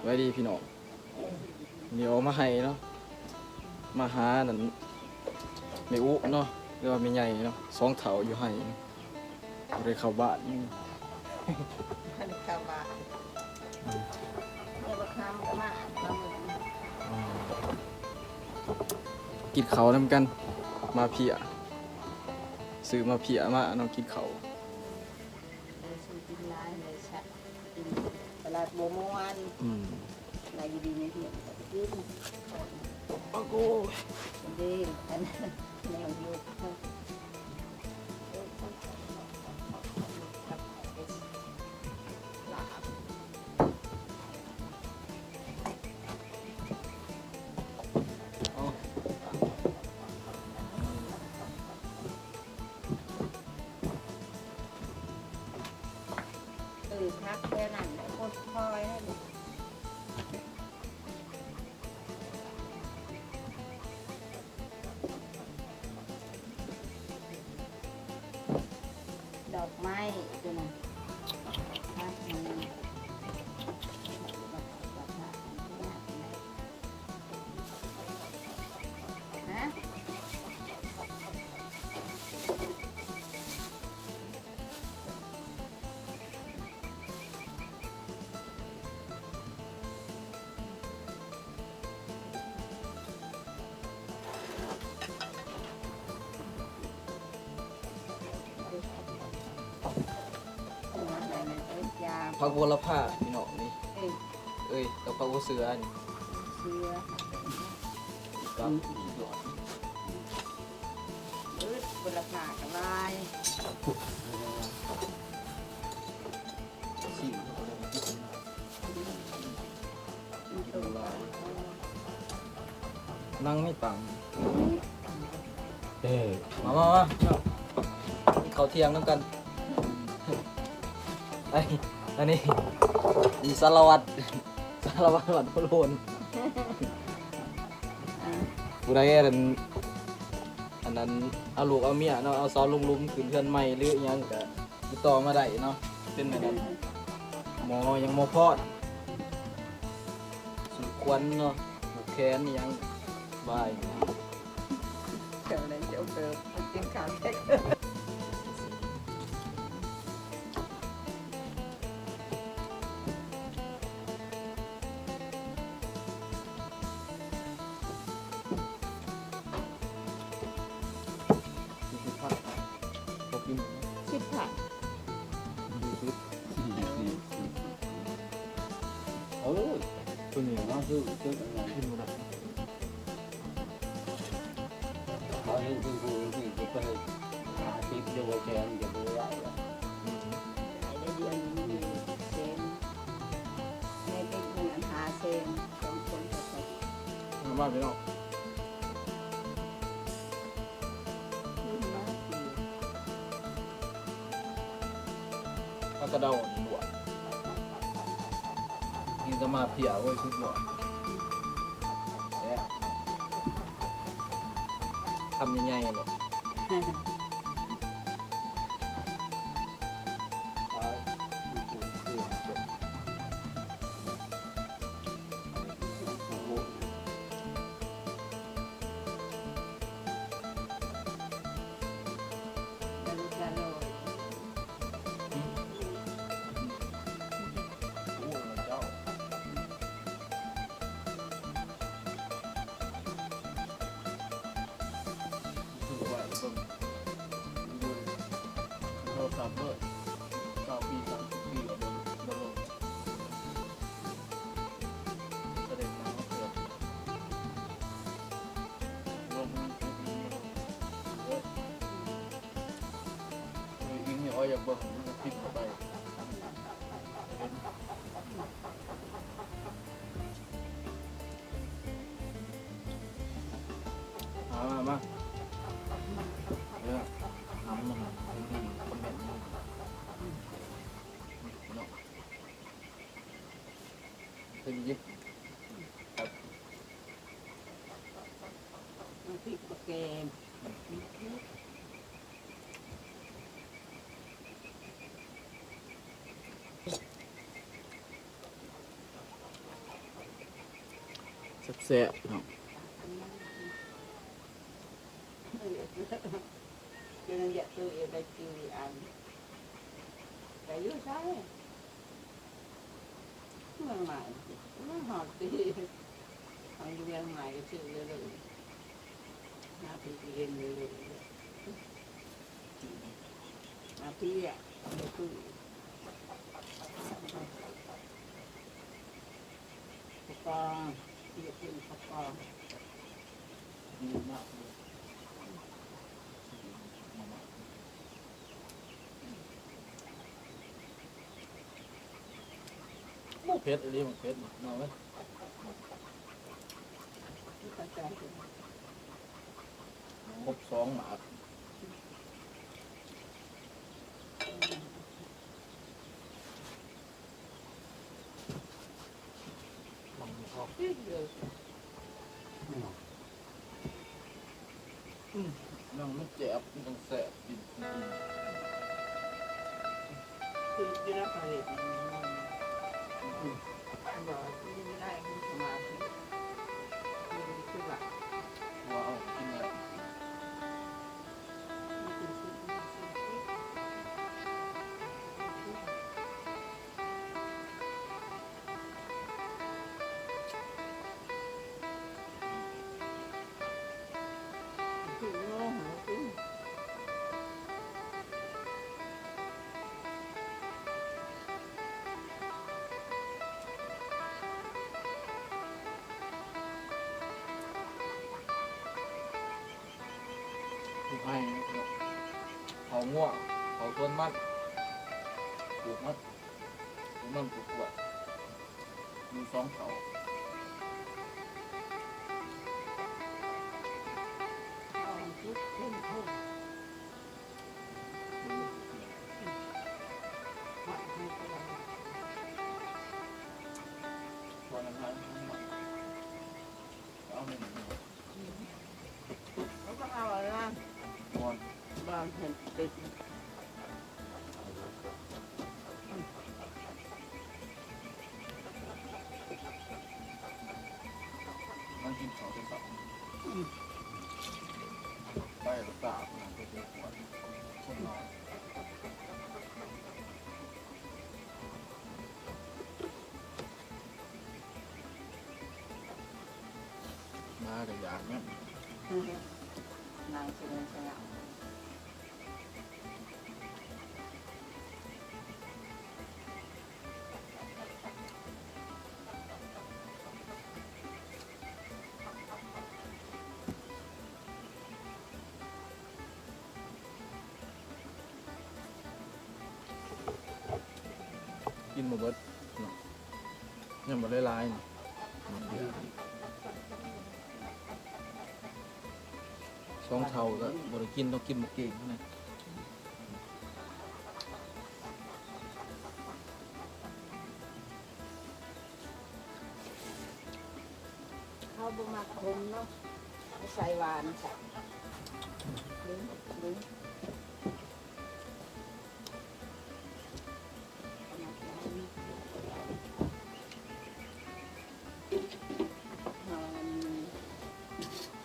ບາຍດີພີ່ນ້ອງ ມີອອກມາໄຮ່ເນາະ ມາຫານັ້ນແມ່ອຸເນາະ ຫຼືວ່າແມ່ໃຫຍ່ເນາະ ສອງເຖົ້າຢູ່ໄຮ່ ບໍ່ໄດ້ເຂົ້າບ້ານ ບໍ່ໄດ້ເຂົ້າບ້ານ ອືມ ແມ່ບັກຄຳກໍມາ ອືມ ກິນເຂົ້ານຳກັນ ມາເພຍ ຊື້ມາເພຍມາເນາະ ກິນເຂົ້າ ເອີ ຊື້ກິນຫຼາຍເລີຍຊະ ກິນຕະຫຼາດບໍ່ມ່ວນ ອືມ ລາວຢູ່ດີມີແຮງກໍໄປກິນ ໂອ້ໂຫ ເດ້ ອັນແນວຢູ່ ເອີ ຜັກແຖວນັ້ນແຫຼະ ຄົນຄອຍ ດອກໄມ້ຕົວນັ້ນ ຮະ? ຜັກໂຫລະພາພີ່ນ້ອງນີ້ ເອີຍ ເອີຍ ກັບຜັກຫົວເສືອນີ້ ເສືອ ກັບ ອືມ ເອີຍ ໂຫລະພາກໍຫຼາຍ. ນັ່ງມີຕັງ ເອີ ມາ ມາ ມາ ກິນເຂົ້າທ່ຽງນຳກັນ ອັນນີ້ ອັນນີ້ ສາລະວັດ ສາລະວັດວັດໂພໂລນ ຜູ້ໃດອັນ ອັນນັ້ນ ເອົາລູກເອົາເມຍເນາະ ເອົາສາວລຸງລຸມຂຶ້ນເຮືອນໃໝ່ ຫຼືອີ່ຫຍັງກະຕິດຕໍ່ມາໄດ້ເນາະ ເປັນແມ່ນ ໝໍຫຍັງ ໝໍພອນ ສູດຂວັນເນາະ ຜູກແຂນອີ່ຫຍັງ ບາຍ. ເຈົ້າໄດ້ເຈົ້າເກີບກິນຂ້າວແທ້. ສິບພັນ ບໍ່ກິນ ສິບພັນ ສີ່ສິບ ເອີ ຕົວນີ້ມາຊື້ ຊື້ອັນນັ້ນກິນບໍ່ໄດ້. ເຂົາເຮັດຄືຄືຄືຈະໄປຫາສິບ ຫຼືວ່າແສນ ຈະບໍ່ໄດ້ລະ ໄດ້ເດືອນໜຶ່ງແສນ ໃຫ້ເປັນເງິນອັນຫ້າແສນ ສອງຄົນກໍໄດ້ ມາ ມາພີ່ນ້ອງ ອືມ ມາ ມາ ຜັກກະເດົາບວກ ກິນກັບໝາກເຜຍ ໂອ້ຍ ສຸດຍອດ ແຊບ ຄຳໃຫຍ່ໆ ໂລດ. ໂທລະສັບເບີດ ຊາວປີ ສາມສິບປີ ກໍບໍ່ ບໍ່ລົງ ສະເດັດນາງເທື່ອ ລົງອີ່ຫຍັງ ເອີຍ ອີ່ຫຍັງ ອອຍ ຢາກເບິ່ງ ມັນກໍພິມເຂົ້າໄປ ມາ ມາ ມາ ເອີ ນຳມັນ ເປັນດີ ຄົນແບບນີ້ ເນາະ ເປັນດີ ມາພິກມາແກງ. ແຊບໆ ພີ່ນ້ອງ. ເຈົ້ານັ້ນຢາກຊື້ເອໄປຈື່ອັນ ໄປຢູ່ໃສ? ເມືອງໃໝ່ ມາຮອດພີ້ ເຮົາຢູ່ເມືອງໃໝ່ກໍຊື້ເລີຍ ມາພີ້ກໍເຫັນເລີຍ ມາພີ້ແຫຼະ ໄປຊື້ ປະກອງ ຢາກກິນປະກອງ. ໂອ້ ເຜັດອີ່ຫຼີ ໝາກເຜັດນີ້ ນ້ອງເອີຍ. ຄົບສອງໝາກ. ອືມ ໜັງມັນແຈບ ມັນຈັ່ງແຊບ ກິນ ກິນ ຄືກິນແລ້ວກໍເຮັດ ອືມ ວ່າກິນບໍ່ໄດ້ ມີສະມາທິ ຄື ຄືວ່າ ວ່າເອົາກິນໄດ້. ປູກໄຮ່ ເຜົາງົວ ເຜົາສວນມັນ ປູກມັນ ປູກມັນປູກກວດ ມີສອງເຖົ້າ. ເອົາໄປເອົາອັນນັ້ນ ບ່ອນ ບ່ອນເຫັນຕິດ ມັນກິນເຂົ້າແຕ່ເຊົ້າ ໄປແລ້ວຕາກ ຄົນໜ້ອຍ. ມາກໍຢາກນຳ ນັ່ງສະເໜີສະຫງາ. ກິນບໍ່ເບິດເນາະ ຍັງບໍ່ໄດ້ຫຼາຍເນາະ ສອງເຖົ້າກໍບໍ່ໄດ້ກິນ ຕ້ອງກິນໝາກເກງເທົ່ານັ້ນ. ເຮົາບໍ່ມັກຂົມເນາະ ໃສ່ຫວານຊະ ລືມ ລືມ ເຮົາອັນ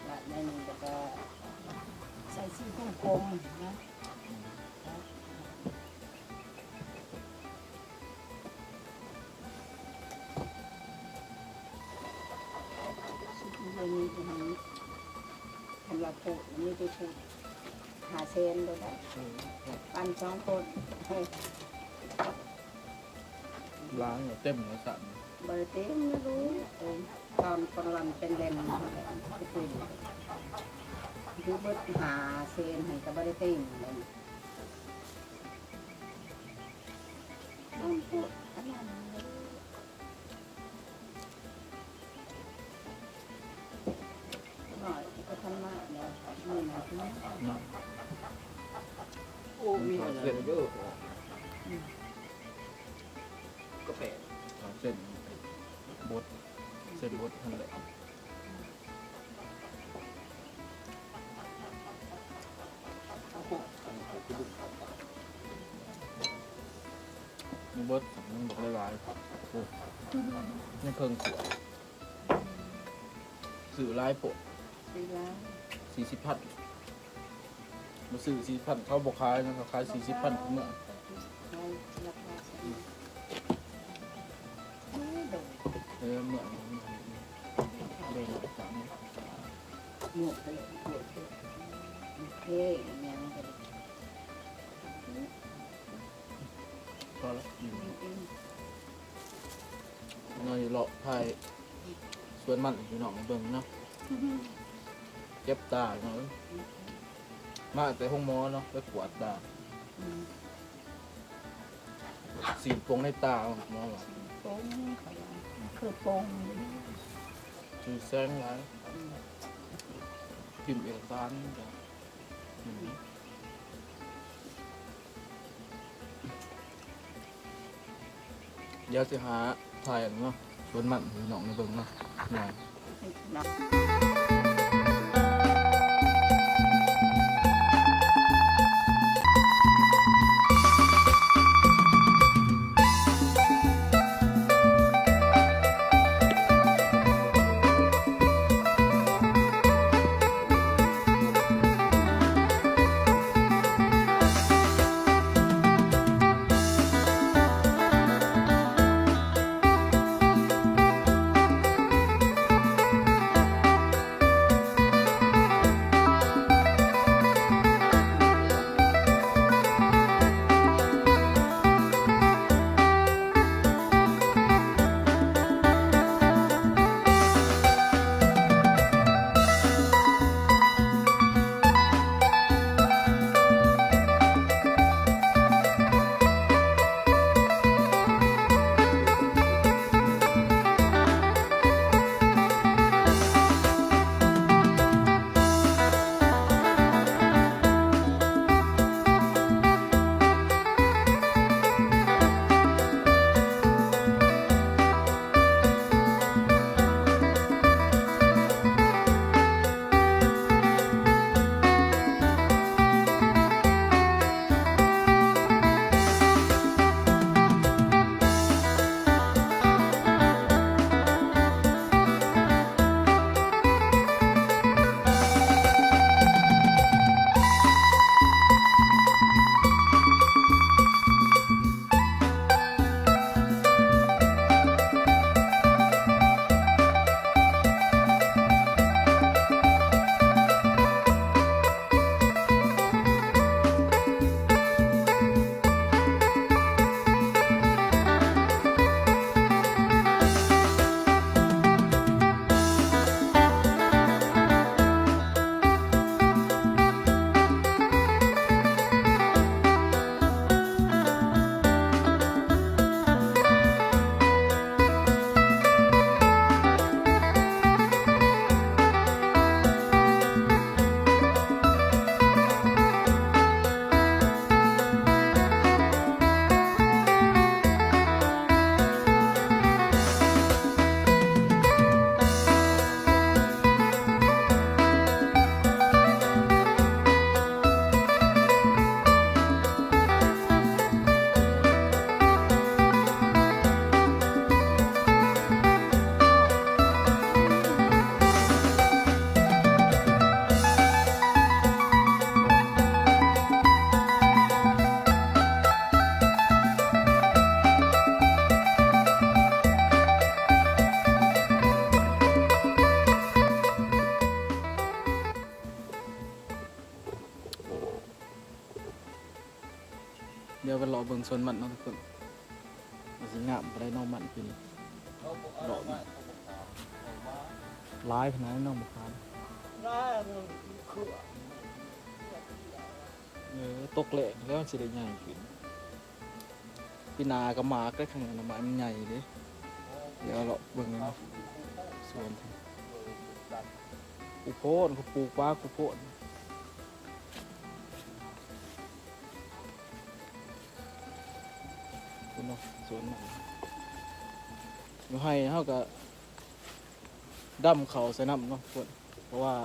ລາດໜ້ອຍໜຶ່ງ ແລ້ວກໍໃສ່ຊີໂຄງກົມນະ. ສຳລັບຜູ້ ມີແຕ່ຜູ້ຫ້າແສນໂລດໄດ໋ ອືມ ປັນສອງຄົນ ເອີ ຫຼາຍເນາະ ເຕັມແລ້ວຊັ້ນ ບໍ່ໄດ້ເຕັມນະລູກ ເອີ ຕອນກາງວັນເປັນເຫຼັ້ນ ຄືເບິດຫ້າແສນຫັ້ນກໍບໍ່ໄດ້ເຕັມເລີຍ. ໂອ້ ມີເສັ້ນເດີ ກາແຟ ເສັ້ນບົດ ເສັ້ນບົດຫັ້ນແຫຼະ. ມີເບິດ ຍັງບັກຫຼາຍໆ ໂອ້ ຍັງເຄິ່ງຖ້ວຍ. ຊື້ຫຼາຍໂພດ ສີ່ສິບພັນ ບໍ່ຊື້ສີ່ສິບພັນ ເຂົາບໍ່ຂາຍນະ ເຂົາຂາຍສີ່ສິບພັນ ເມື່ອ ເອີ ເມື່ອ ເມື່ອ ເມື່ອ ພໍລະ ອືມ ອືມ ເຮົາເລາະຖ່າຍສວນມັນໃຫ້ພີ່ນ້ອງເບິ່ງເນາະ ເຈັບຕາເນາະ ມາແຕ່ໂຮງໝໍເນາະ ໄປກວດຕາ ອືມ ສີດປົງໃນຕາ ໝໍວ່າ ປົງ ເຂົາວ່າ ຄືປົງ ຖືແສງຫຼາຍ ອືມ ພິມເອກະສານ ດຽວຊິຫາຖ່າຍອັນເນາະ ສວນມັນໃຫ້ນ້ອງໄດ້ເບິ່ງເນາະ ເນາະ. ດຽວໄປເລາະເບິ່ງສວນມັນເນາະທຸກຄົນ ວ່າຊິງາມປານໃດເນາະ ມັນປີນີ້ ເລາະ ຫຼາຍຂະໜາດເນາະ ບັກຂາມ ເອີ ຕົກແລ້ງແລ້ວມັນຊິໄດ້ໃຫຍ່ຂຶ້ນ. ປີໜ້າກໍໝາກໄດ້ ຂ້າງໜ້າໝາກມັນໃຫຍ່ເດ້. ດຽວເລາະເບິ່ງນຳສວນ ປູກໂພດ ເຂົາປູກປາກູໂພດ ພຸ້ນເນາະ ສວນມັນ. ຢູ່ໄຮ່ເຮົາກໍດຳເຂົ້າໃສ່ນຳເນາະ ເພາະວ່າ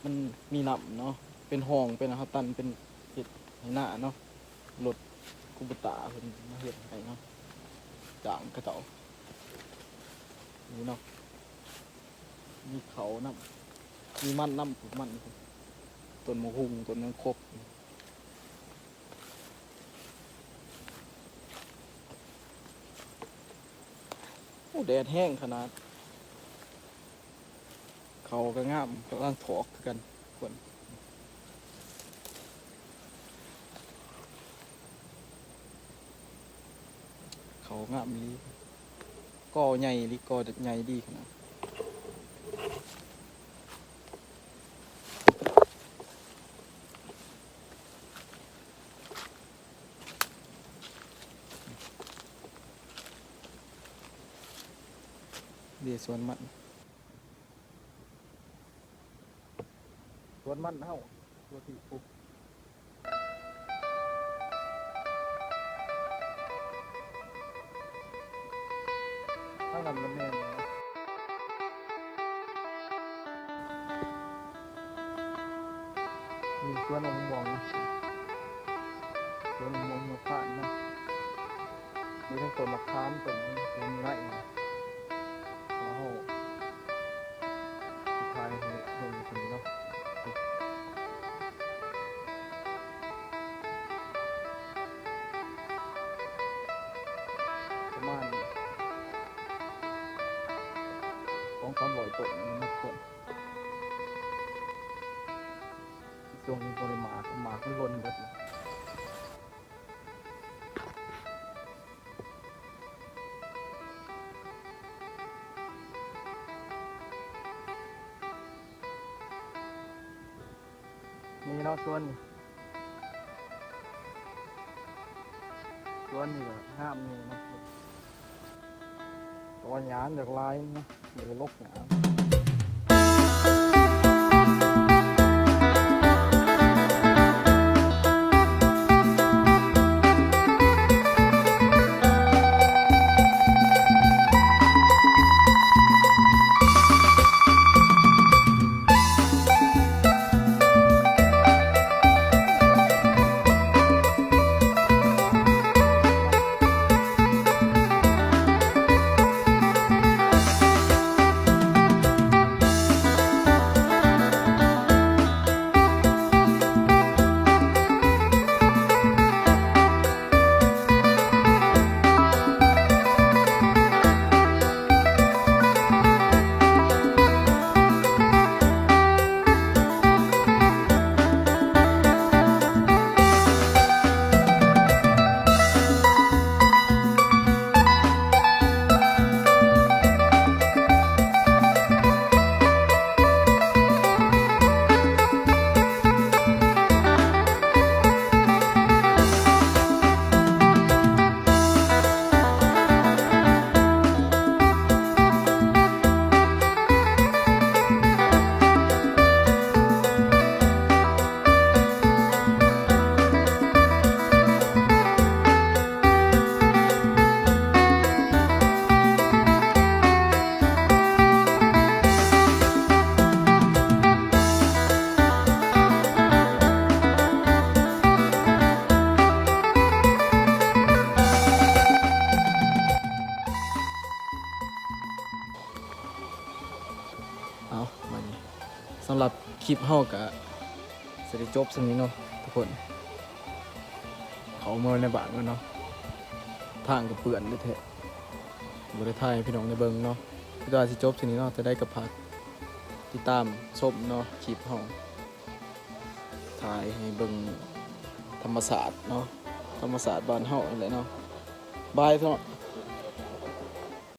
ມັນມີນ້ຳເນາະ ເປັນຮ່ອງ ເປັນຫາຕັນ ເປັນເຮັດໄຮ່ນາເນາະ. ລົດຄູໂບຕາເພິ່ນມາເຮັດໃຫ້ເນາະ ຈ້າງເຂົາເຈົ້າ ນີ້ເນາະ. ມີເຂົ້ານຳ ມີມັນນຳ ປູກມັນ ຕົ້ນໝາກຫຸ່ງ ຕົ້ນຫຍັງຄົບ. ໂອ້ ແດດແຮງຂະໜາດ. ເຂົ້າກໍງາມ ກຳລັງຖອກຄືກັນ ຄົນ ເຂົ້າງາມອີ່ຫຼີ ກໍໃຫຍ່ອີ່ຫຼີ ກໍໃຫຍ່ດີຂະໜາດ. ເດ ສວນມັນ ສວນມັນເຮົາ ຕົວທີ່ປຸກ ທາງນັ້ນມັນແມ່ນ ມີສວນມະມ່ວງນະ ສວນມະມ່ວງ ມະຂາມນະ ມີທັງຕົ້ນມະຂາມ ຕົ້ນລຳໄຍນະ. ແລ້ວເຮົາຊິຖ່າຍໃຫ້ເບິ່ງເນາະ ປະມານສອງສາມຮ້ອຍຕົ້ນນີ້ນະ ທຸກຄົນ. ຊ່ວງນີ້ບໍ່ໄດ້ໝາກ ໝາກມັນຫຼົ່ນເບິດ. ນີ້ເນາະ ສວນ ສວນນີ້ກໍງາມດີເນາະ ແຕ່ວ່າຫຍ້າມັນຢາກຫຼາຍເນາະ ບໍ່ໄດ້ລົກຫຍ້າ. ເອົາ ບັດນີ້ສຳລັບຄລິບເຮົາກະຊິໄດ້ຈົບສ່ຳນີ້ເນາະທຸກຄົນ. ເຂົ້າເມືອໃນບ້ານກ່ອນເນາະ ທາງກໍເປື້ອນແທ້ໆ ບໍ່ໄດ້ຖ່າຍໃຫ້ພີ່ນ້ອງໄດ້ເບິ່ງເນາະ. ຄືວ່າຊິຈົບສ່ຳນີ້ເນາະ ຈັ່ງໃດກໍຝາກຕິດຕາມຊົມເນາະ ຄລິບເຮົາ ຖ່າຍໃຫ້ເບິ່ງທຳມະຊາດເນາະ ທຳມະຊາດບ້ານເຮົານີ້ແຫຼະເນາະ. ບາຍ ພີ່ນ້ອງ.